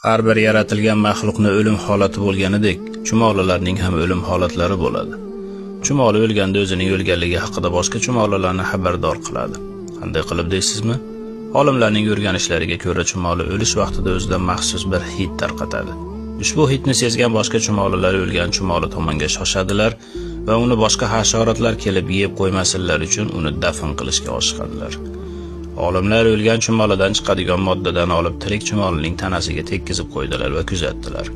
Har bir yaratilgan maxluqni o'lim holati bo'lganidek, chumolilarning ham o'lim holatlari bo'ladi. Chumoli o'lganda o'zining o'lganligi haqida boshqa chumolilarni xabardor qiladi. Qanday qilib deysizmi? Olimlarning o'rganishlariga ko'ra, chumoli o'lish vaqtida o'zidan maxsus bir hid tarqatadi. Ushbu hidni sezgan boshqa chumolilar o'lgan chumoli tomonga shoshadilar va uni boshqa hasharotlar kelib yeb qo'ymasinlar uchun uni dafn qilishga oshiqadilar. Olimlar o'lgan chumolidan chiqadigan moddadan olib tirik chumolining tanasiga tekkizib qo'ydilar va kuzatdilar.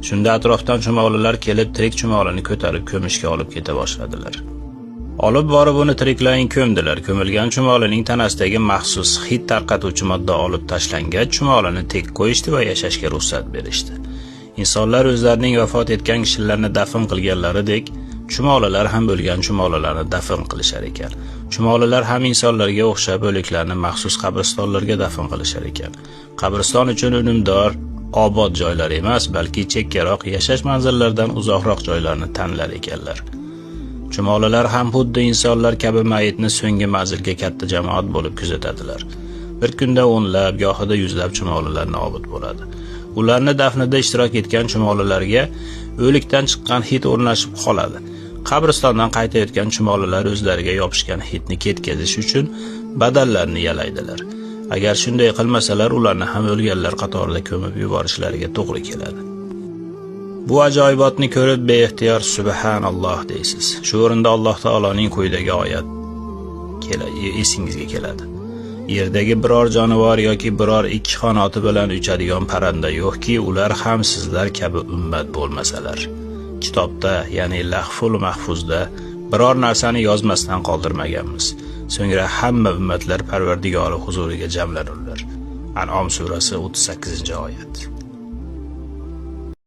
Shunda atrofdan chumolilar kelib tirik chumolini ko'tarib ko'mishga olib keta boshladilar. Olib borib uni tiriklayin ko'mdilar. Ko'milgan chumolining tanasidagi maxsus hid tarqatuvchi modda olib tashlangach, chumolini tek qo'yishdi va yashashga ruxsat berishdi. Insonlar o'zlarining vafot etgan kishilarni dafn qilganlaridek, chumolilar ham o'lgan chumolilarni dafn qilishar ekan. Chumolilar ham insonlarga o'xshab o'liklarni maxsus qabristonlarga dafn qilishar ekan. Qabriston uchun unumdor, obod joylar emas, balki chekkaroq, yashash manzillaridan uzoqroq joylarni tanlar ekanlar. Chumolilar ham xuddi insonlar kabi mayitni so'nggi manzilga katta jamoat bo'lib kuzatadilar. Bir kunda o'nlab, gohida yuzlab chumolilar nobud bo'ladi. Ularni dafnida ishtirok etgan chumolilarga o'likdan chiqqan hid o'rnashib qoladi. Qabristondan qaytayotgan chumolilar o'zlariga yopishgan hidni ketkazish uchun badanlarini yalaydilar. Agar shunday qilmasalar, ularni ham o'lganlar qatorida ko'mib yuborishlariga to'g'ri keladi. Bu ajoyibotni ko'rib beixtiyor subhanalloh deysiz. Shu o'rinda Alloh taoloning quyidagi oyat esingizga keladi. Yerdagi biror jonivor yoki biror ikki qanoti bilan uchadigan parranda yo'qki, ular ham sizlar kabi ummat bo'lmasalar. Kitobda, ya'ni Lahful Mahfuzda biror narsani yozmasdan qoldirmaganmiz. So'ngra hamma ummatlar Parvardigori huzuriga jamlanurlar. An'om surasi 38-oyat.